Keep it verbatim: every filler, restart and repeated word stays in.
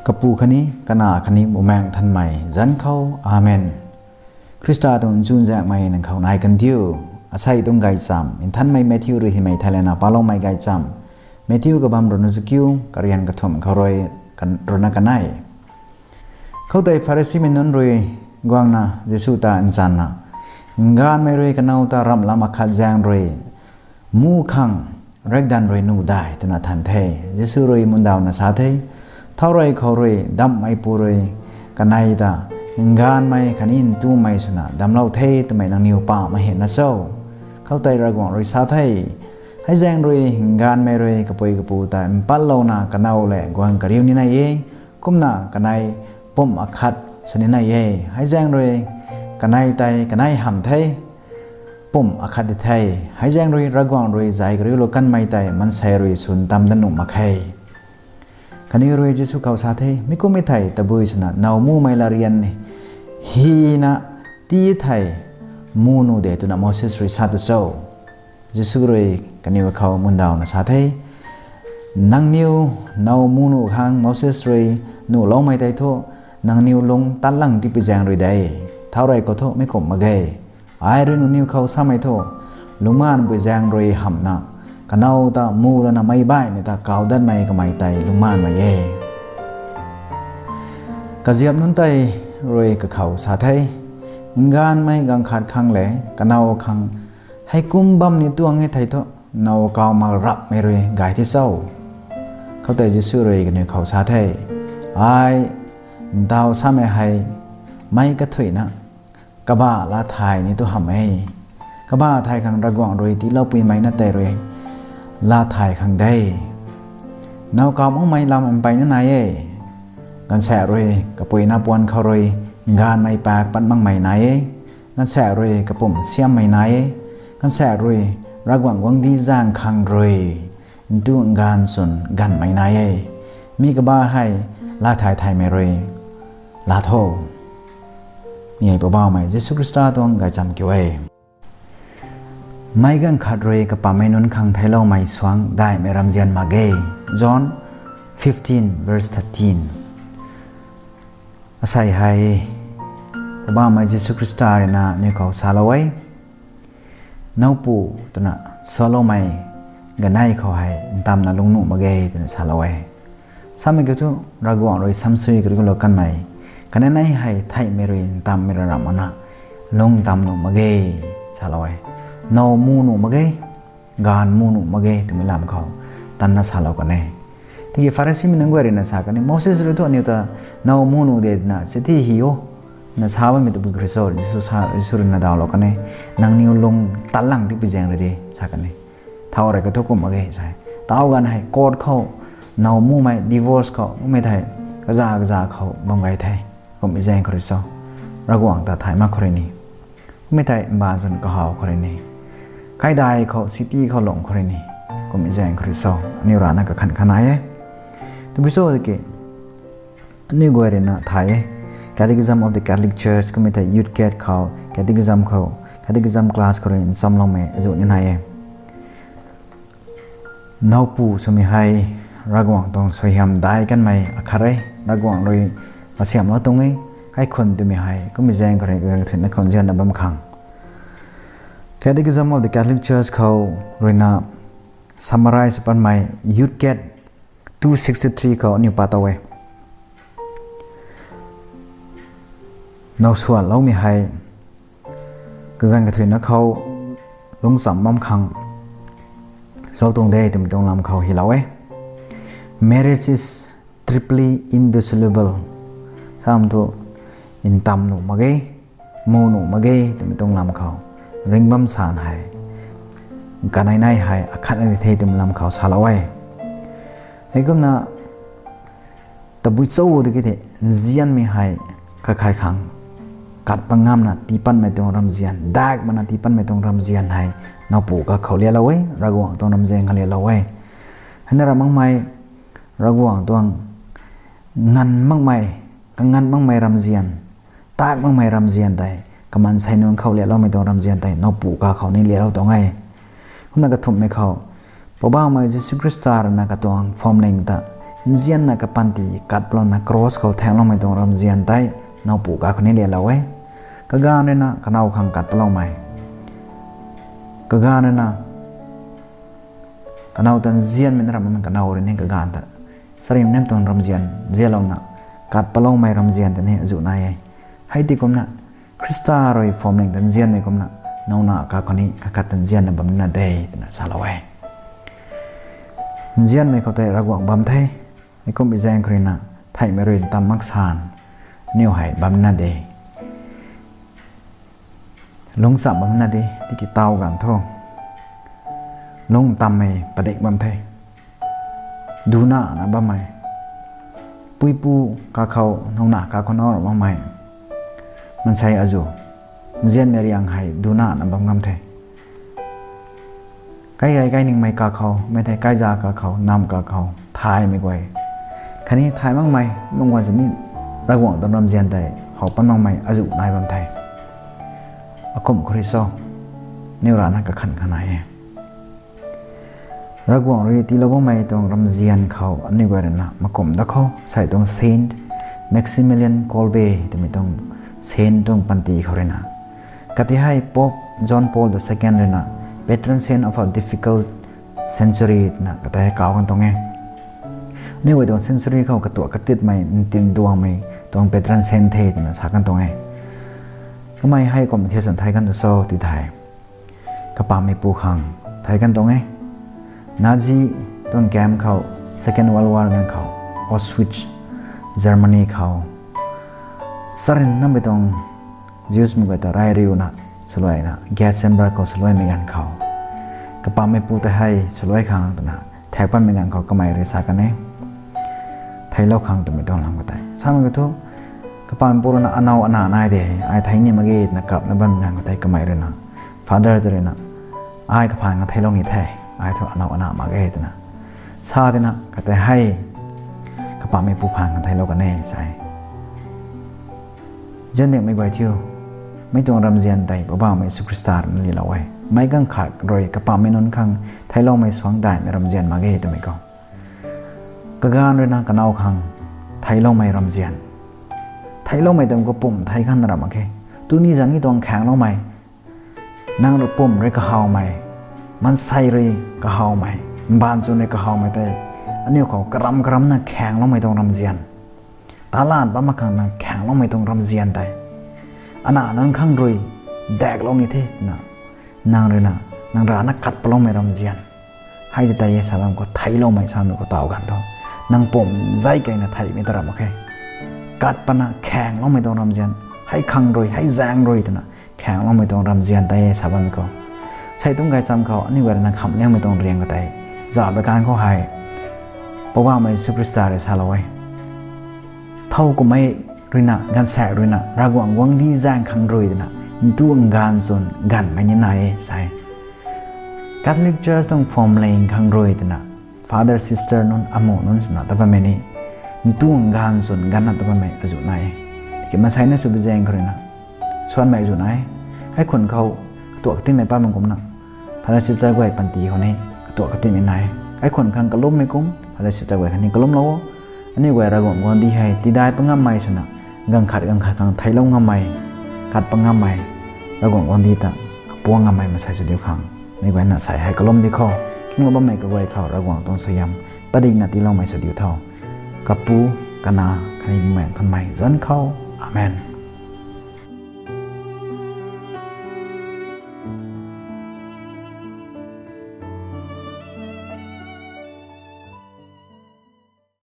Kapu khatni, Kanac khatni, Bumaengh Nthanmei zanc khou. Amen. Khrista tuang chuzaenghmei nang khou nai kan diu. Asei tuang gaychamv Nthanmei Matthew rui hymei theilayna paloumei gaychamv, Matthew kabamv ruhna chakiu, karian kathumh khou rui kan- ruhna kanei. Khoutei Pharisimei nunc rui guangna Jisu ta nchanna, Nganvmei rui kanow ta ramh lam akhat zaeng rui mu khang riakdanv rui nuh de? twna than the. Jisu rui mundawna sa the, Thau rui khou rui damhmeipu rui kanei ta nganvmei khatni ntumei swna damclou the twmei nangniw pahmei hena cho? Khoutei Ravguangc rui sa the, Hei zaeng rui nganvmei rui kapui kapu ta mpatlouna kanow lev guang kariu ni nai e, kumna kanei pumh akhat sw ni nai e. Hei zaeng rui kanei tei kanei hamh the, pumh akhat di the. Hei zaeng rui Ravguangc rui zay kariulou kanmei tei maansei rui sw ntam dat nuh mak khe. Kaniw rui Jisu khou sa the, Mi kummei thei tabui swna now mumei latryan hina tii thei mu nuh de twna Moses rui sa tu cho? Jisu rui kaniw khou mundawna sa the, Nangniw now mu nuh khang Moses rui nuhloumei tei thu nangniw lung tatlang tipui zaeng rui de. Thau rui khou thu mi kumh mak ge. Ai rui nangniw khou samei thu, lungmanpui zaeng rui hamhna kanow ta mu lana meic baihmei ta kau datmei kamei tei lungmanmei e. Kaziap nunc tei rui kakhou sa the, Nganvmei gaanv khat khang le kanow khang heikum bam ni tuang e thei thu, now kau mak rapmei rui gay the cho? Khoutei Jisu rui kaniw khou sa the, Ai ntaw samei hei meic kathuicna kabah laa thay ni tu hamh e. Kabah thay khang Ravguangc rui tiiloupuimei na tei rui laa thay khang de. Now kau makmei lam mpeyna nai e. Gaanvsaekc rui kapuina puan khou rui nganvmei paek pat makmei nai e. Gaanvsaekc rui kapumc siammei nai e. Gaanvsaekc rui Ravguangc guangcdic zaeng khang rui ntu nganv chwn ganvmei nai e. Mi kabah hei laa thay thaymei rui laa tho. Mi hei Poubauhmei Jisu Khrista tuang gaychamv kiu e. Meic gaanv khat rui kapammei nunc khang theicloumei suangc daihmei ramzian mak ge. John fifteen verse thirteen. Asei hei Poubauhmei Jisu Khrista ruina aniw khou salou e. Nowpu twna sualoumei ganei khou hei ntamna lungc nuh mak ge twna salou e. Samei kiu thu Ravguangc rui samsui kariulou kanmei, kanei hei theihmei rui ntammei rui ramh makna lungc ntam nuh mak ge salou e. Now mu nuh mak ge, gaanv mu nuh mak ge twmei lam khou tanna salou kan e. Tiki Pharisimei nunc guay ruina sa kan e, Moses rui thu aniw ta now mu nuh de twna chithi hy o, na sa bammei tabui khrui cho? Jisu sa, Jisu ruina dawlou kan e, nangniw lung tatlang tipui zaeng rui de sa kan e. Thau rui khou thu kumh mak ge sa e. Tau ganv hei court khou now mumei, divorce khou mumei thei kaza kaza khou bam gay the. Kumhmei zaeng khou rui cho? Ravguangc ta thay mak khou rui ni, kumhmei thei mbaanv chwn kahaw khou rui ni, kaidai khou, city khou lungc khou rui ni, kumhmei zaeng khou rui cho? Aniw rana kakhan khan nai e. Tabui cho tiki aniw guay ruina thay e. Catechism of the Catholic Church, kumhmei thei Youth Cat khou, catechism khou, catechism class khou rui nchamloumei azuh ni nai e. Nowpu swmei hei Ravguangc tuang suaihiam dai kanmei akhat e. Ravguangc rui kasiamhlou tuang e. Kaikhunc twmei hei kumhmei zaeng khou rui kathuicna khou nzianna bam khang, Catechism of the Catholic Church khou ruina summarize patmei Youth Cat two sixty three khou aniw pa tow e. Now suanloumei hei kaganv kathuicna khou lungccham bam khang lou tuang de twmei tuang lam khou hylou e. Marriage is triply indissoluble. Sam thu ntam nuh mak ge, mu nuh mak ge twmei tuang lam khou, ringh bam san hei kanei hei akhatna di the twmei lam khou salou e. Heikumna tabui cho tiki thei, nzianmei hei kakhat khang kat pangamna tiipatmei tuang ramzian, daihmei na tiipatmei tuang ramzian hei nowpu kakhou lialou e, Ravguangc tuang ramzian khou lialou e. Heina ram makmei, Ravguangc tuang nganv makmei, kanganv makmei ramzian, tak makmei ramzian tei, kaman sei nunc khou lialoumei tuang ramzian tei nowpu kakhou ni lialou tuang e. Kumna kathumhmei khou, Poubauhmei Jisu Khrista ruina katuang phwamling ta Nzianna kapanty kat palouna cross khou thaengloumei tuang ramzian tei nowpu kakhou ni lelou e. Kaganv ruina kanow khang kat paloumei, kaganv ruina kanow ta nzianmei na ram kanow rui ni kaganv ta sarim nem tuang ramzian nzianlouna kat paloumei ramzian tei ni azuh nai e. Hei tei kumna Khrista rui phuamling ta nzianmei kumna nowna kakhou ni kakhat ta nzianna bam nina de twna salou e. Nzianmei khou tei Ravguangc bam the. Heikum bi zaeng khou ruina theihmei rui ntam mak san, aniu hei bam nina de. Lungcham bam nina de, tiki taw ganv thu lung ntammei padik bam the. Dunana bammei, puipu kakhou, nowna kakhou na bammei maansei azuh nzianmei riang hei dunana bam ngam the. Kai gay kai ningmei kakhou, mei thei kaiza kakhou, nam kakhou thaymei guay, khatni thay makmei lungc guan sini Ravguangc tuang ramzian tei how pat makmei azuh nai bam the. Akum khou rui cho, aniu rana kakhan khan nai e. Ravguangc rui tiilou bammei tuang ramzian khou aniu guay ruina makum da khou sei tuang Saint Maximilian Kolbe twmei tuang saint tuang panty khou ruina, kati hei Pope John Paul the Second ruina patron saint of a difficult century twna kata hei kau kan tuang e. Aniu guay tuang century khou katuak katitmei ntin duangmei tuang patron saint the twna sa kan tuang e. Kamei hei kum thiasan thei kan tu cho ti thei, kapammeipu khang thei kan tuang e. Nazi tuang camp khou, Second World War ganv khou, Auschwitz, Germany khou, sarin nammei tuang Jews mei guay ta rai riuna swluaina gas chamber khou swluaimei ganv khou, kapammeipu tei hei swluai khang twna thaek patmei ganv khou kamei rui sa kan e. Theiclou khang twmei tuang lam khou tei samei khou thu, kapammeipu ruina anow ana nai de, ai thei ni mak ge twna kapna bammei ganv khou tei kamei ruina, Father tei ruina, ai kaphaan kha theiclou ni the, ai thu anow ana mak ge twna sa tina kata hei kapammeipu phaan kha theiclou kan e sa e. Ziandiakmei guay thiu, mei tuang ramzian tei Poubauhmei Jisu Khrista ruina lilou e. Meic ganv khat rui kapammei nunc khang theicloumei suangc daihmei ramzian mak ge twmei khou, kaganv ruina kanow khang theicloumei ramzian. Theicloumei tuang kapwm thei khan ram mak khe. Tuni zan ni tuang khaengloumei, nang rui pumc rui kahawmei, maansei rui kahawmei, mbaanv chwn rui kahawmei tei aniu khou karam karamna khaengloumei tuang ramzian, talan bam mak khang nang khaengloumei tuang ramzian tei, ana nunc khang rui daeklou ni the twna nang ruina, nang rana kat paloumei ramzian. Hei ti tei e sa bam khou theicloumei samei khou taw ganv thu, nang pumc zai keyna theihmei ta ram mak khe. Kat pana khaengloumei tuang ramzian, hei khang rui, hei zaeng rui twna khaengloumei tuang ramzian tei e sa bammei khou, sei tuang gaychamv khou aniu guay ruina khamhliangmei tuang riang khou tei, zauhpui ganv khou hei Poubauhmei Jisu Khrista rui salou e. Thow kummei ruina, gaanvsaekc ruina, Ravguangc guangcdic zaeng khang rui twna ntu ngaanv chwn ganvmei ni nai e sa e. Catholic Church tuang phuamling khang rui twna, father sister nunc, amuh nunc swna ta bammei ni, ntu ngaanv chwn ganvna ta bammei azuh nai e. Tiki maansei na sw bi zaeng khou ruina suanmei azuh nai e. Kaikhunc khou katuak katinmei pat mak kumna, father sister guay panty khou ni katuak katinmei nai e. Kaikhunc khang kalummei kum father sister guay khang ni kalumlou o. Aniu guay Ravguangc guangcdic hei tidai pa ngammei swna, ganv khat ganv khat khang theiclou ngammei, kat pa ngammei, Ravguangc guangcdic ta kapuang ngammei maansei sw diu khang, mei guayna sei hei kalum di khou, kinglou bammei kaguay khou Ravguangc tuang suaihiam padikna tiiloumei sw diu tho. Kapu, Kanac khatni Bumaengh Nthanmei zanc khou. Amen.